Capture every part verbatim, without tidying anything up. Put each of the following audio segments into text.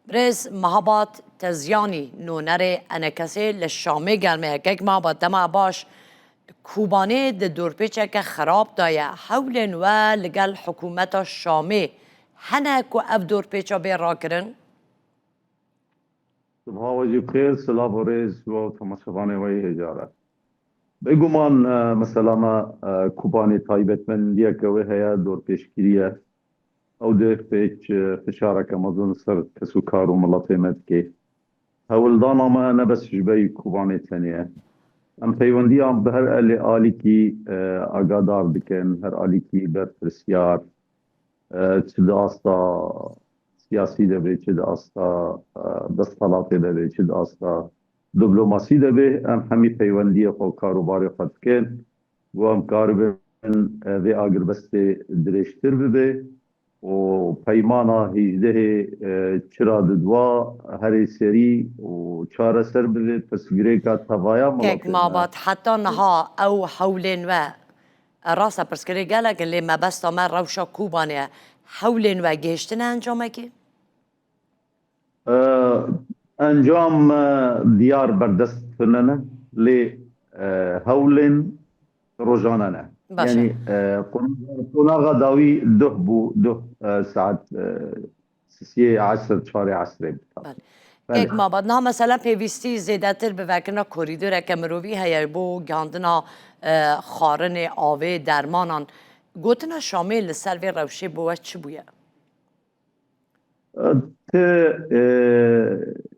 Birêz Mehabat Tezyanî, nûnerê ENKSê li Şamê gel me ye. Kek Mehabat, dema baş. Kobanê di dorpêçeke xirab de ye. Hewlên we li gel hikûmeta Şamê hene ku ev dorpêça bê rakirin? Sibaha we jî bi xêr, silav û rêz ji we û temaşevanê we yê hêja re. Bêguman, e, mesela me, e, Kobanê taybetmendiyeke wê heye, dorpêçkirî ye. Ew dê pêk, e, fişareke mezin li ser kes û kar û miletê me dike. Hewldana me ne bes ji ber Kobanê tenê ye. Em peywendiya bi her elê alîkî, e, agadar dikin, her alîkî berpirsiyar, e, çi di asta siyasî de be, çi di asta, e, desthilatê de be, çi di asta diplomasî de be, em hemî peywendiyê xwe, karûbarê xwe dikin. Ku em karibin, e, vê agirbestê dirêjtir bibe û peymana hêjdehê, e, çira didwa herê serî û çareser bibe, pirsgirêka tevaya Kek miletê me. Mabat, heta niha ew hewlên we, e, rast e, pirsgirêk gelek in, lê mebesta me rewşa Kobanê ye. Hewlên we gihiştine encamekê? E, encam, e, diyar berdest tune ne, lê, e, hewlên rojane ne. Baş e. Yanî, e, qon-, qonaxa dawî duh bû, duh, e, saet, e, sisiyê esr, çarê esrê bû. Belê. Belê. Kek Mabat, niha mesela pêvîstî zêdetir bi vekirina korîdoreke mirovî heye bo gihandina, e, xwarinê, avê, dermanan. Gotina Şamê li ser vê rewşê bo we çi bûye? Ti, e,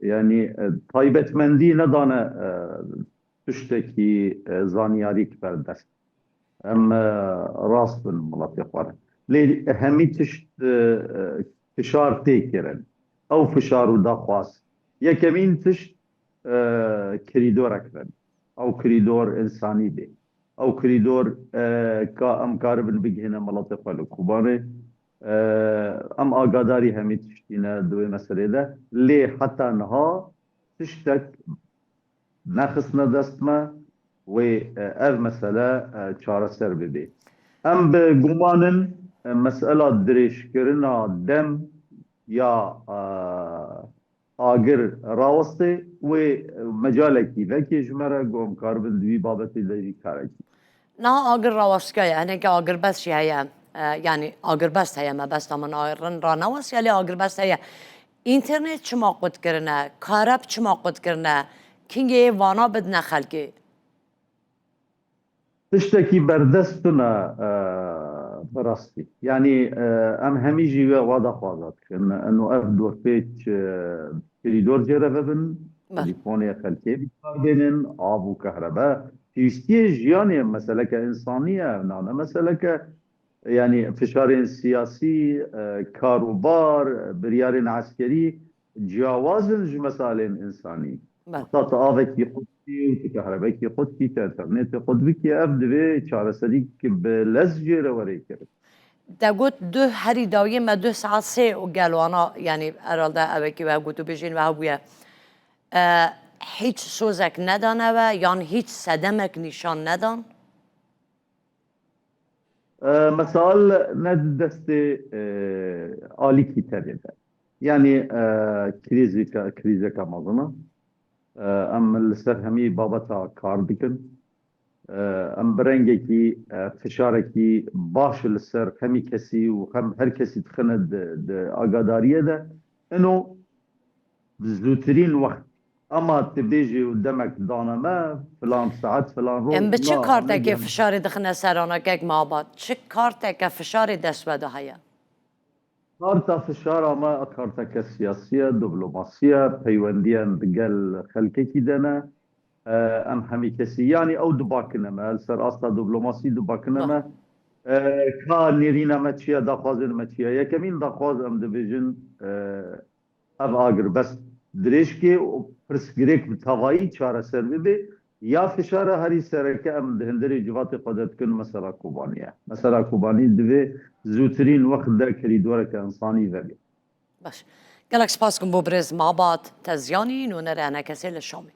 yanî, e, taybetmendî nedane, e, tiştekî, e, zanyarîk berdest. Em, e, rast bin miletê xwe re. Lê hemî tişt, e, e, fişar tê kirin. Ew fişar û daxwaz. Yekemîn tişt, e, kirîdorek bin. Ew kirîdor însanî bê. Ew kirîdor, e, ka em karibin bigihîne miletê xwe li Kobanê. E, em agadarî hemî tiştî ne di wê meselê de. Lê heta niha tiştek nexistine dest me, wê, e, ev mesele, e, çareser bibe. Em bi guman in, e, mesela dirêjkirina dem ya, e, agir rawestê, wê mecalekî vekê ji me re, ku em karibin di vî babetê de jî karekî. Niha agir rawestkiyaye, hinekî agirbest jî heye. E, yanî agirbest heye, mebesta min a rin ranewestiye, lê agirbest heye. Înternet çima qut kirine? Kareb çima qut kirine? Kingê vana bidine xelkê? Tiştekî berdest tune, e, bi rastî. Yanî, e, em hemî jî we wa daxwaza dikin. Eno ev dorpêç, e, kirîdor cêre vebin, Belê. Telîfonê xelkê bikar bênin, av û kehrebe. Pêwîstiyê jiyanê meseleke însanî ye, evna ne meseleke, yanî fişarên siyasî, e, karûbar, biryarên eskerî ciyawaz in ji mesalên însanî. Belê. Heta tu avekî qut dikî û tu kehrebekî qut dikî, tu înternetê qut bikî, ev divê çareserî ki bi lez jê re were kirin. Te got duh herî dawiyê me duh saet sê û gel wana, yanî herhalde ew ê ki we got û bêjin we hebûye. E, hîç sozek nedane we yan hîç sedemek nîşan nedan? E, mesal ne di destê, e, alîkî tenê de. Yanî, e, krîzîka, krîzeka mezin e. E, em li ser hemî babeta kar dikin. E, em bi rengekî, e, fişarekî baş li ser hemî kesî û hem her kesî dixine di, di agadariyê de. Ino bi zûtirîn wext. Ema tu bêjî û demek dane me, filan saet, filan roj, Em bi çi na, kartekê ne fişarê dixine ser ana kek Mabat? Çi karteke fişarê dest we de heye? Karta fişara me karteke siyasî ye, diplomasî ye, peywendiyan digel xelkekî de ne. E, em hemî kesî, yanî ew dibakine me, li ser asta diplomasî dibakine Wah. me. E, ka nêrîna me çi ye, daxwazên me çi ye? Yekemîn daxwaz em dibêjin, e, ev agirbest dirêj kê û pirsgirêk bi tevayî çareser bibe. Ya fişara herî sereke em di hundirê civatê xwe de dikin mesela Kobanî ye. Mesela Kobanî divê zûtirîn wext de kirîdoreke însanî vebe. Baş. Gelek spas dikim bo birêz Mabat Tezyanî, nûnerê ENKSê li Şamê.